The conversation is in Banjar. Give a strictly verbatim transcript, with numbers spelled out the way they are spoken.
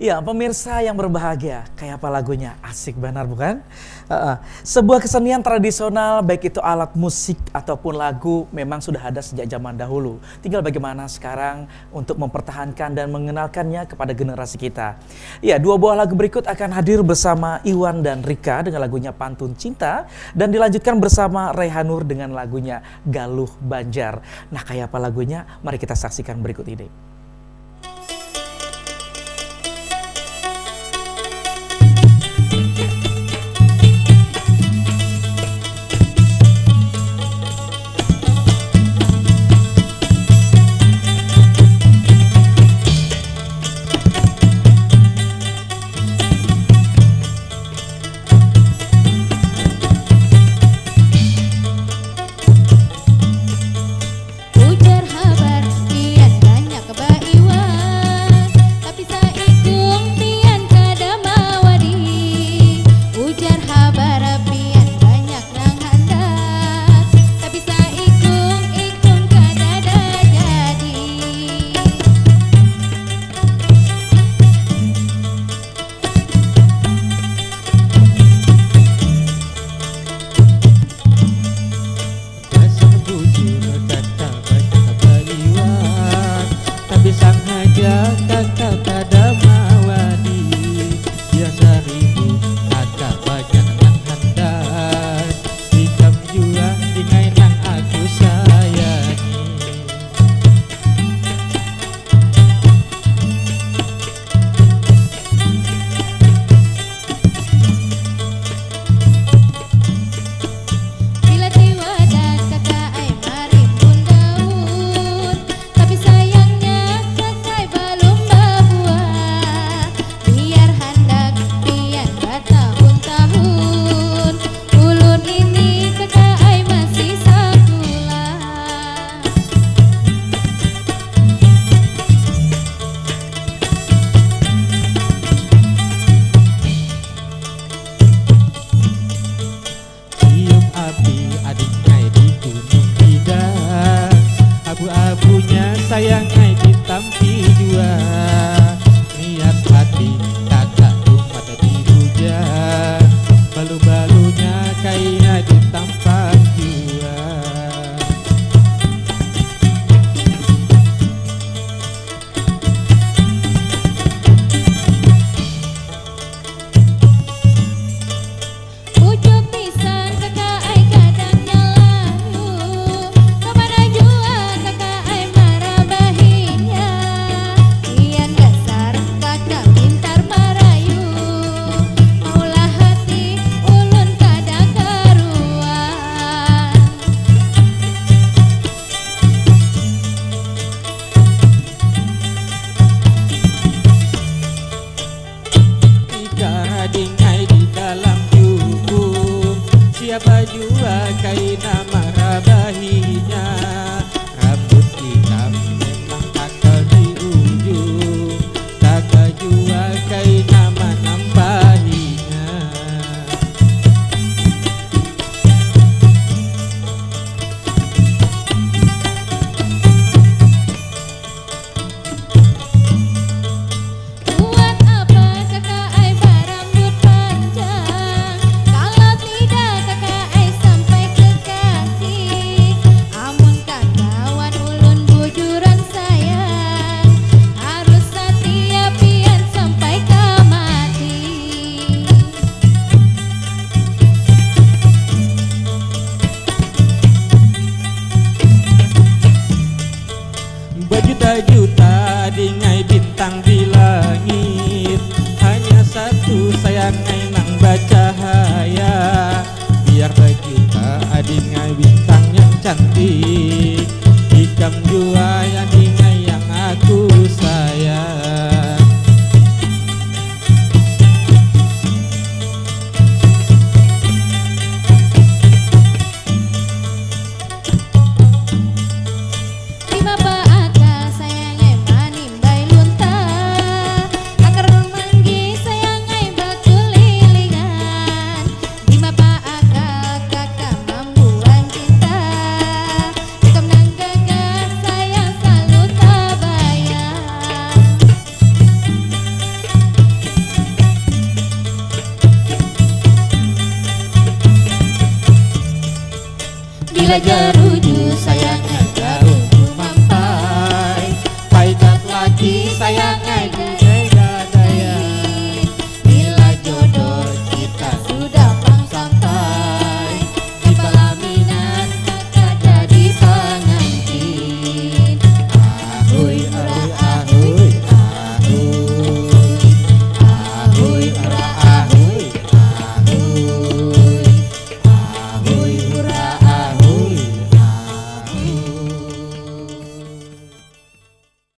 Ya, pemirsa yang berbahagia, kayak apa lagunya? Asik benar bukan? Heeh. Sebuah kesenian tradisional, baik itu alat musik ataupun lagu, memang sudah ada sejak zaman dahulu. Tinggal bagaimana sekarang untuk mempertahankan dan mengenalkannya kepada generasi kita. Ya, dua buah lagu berikut akan hadir bersama Iwan dan Rika dengan lagunya Pantun Cinta dan dilanjutkan bersama Raihanur dengan lagunya Galuh Banjar. Nah, kayak apa lagunya? Mari kita saksikan berikut ini. Ujar habar pian banyak baiwan, tapi saikung pian kada mawadi. Ujar habar pian banyak nang handak, tapi saikung-ikung kadada jadi. Dasar bujur kaka banyak baiwan, tapi sang haja kaka kada mawadi. Biasa ribut kaka banyak nang handak, ikam jua ingai nang aku sayangi. Bila tiwadan kaka ai marimbun daun, tapi sayangnya kaka ai balum babuah. Biar handak pian batahun-tahun, ulun ini kaka ai masih sakulah. Cium api ading ai di Gunung Kidang, abu-abunya sayang ai ditampi jua. Niat hati kaka tumat di bujang, balu-balunya kaina ditampang jua. Pucuk pisang kaka ai kadangnya layu, kamana jua kaka ai marabahinya. Pian belajar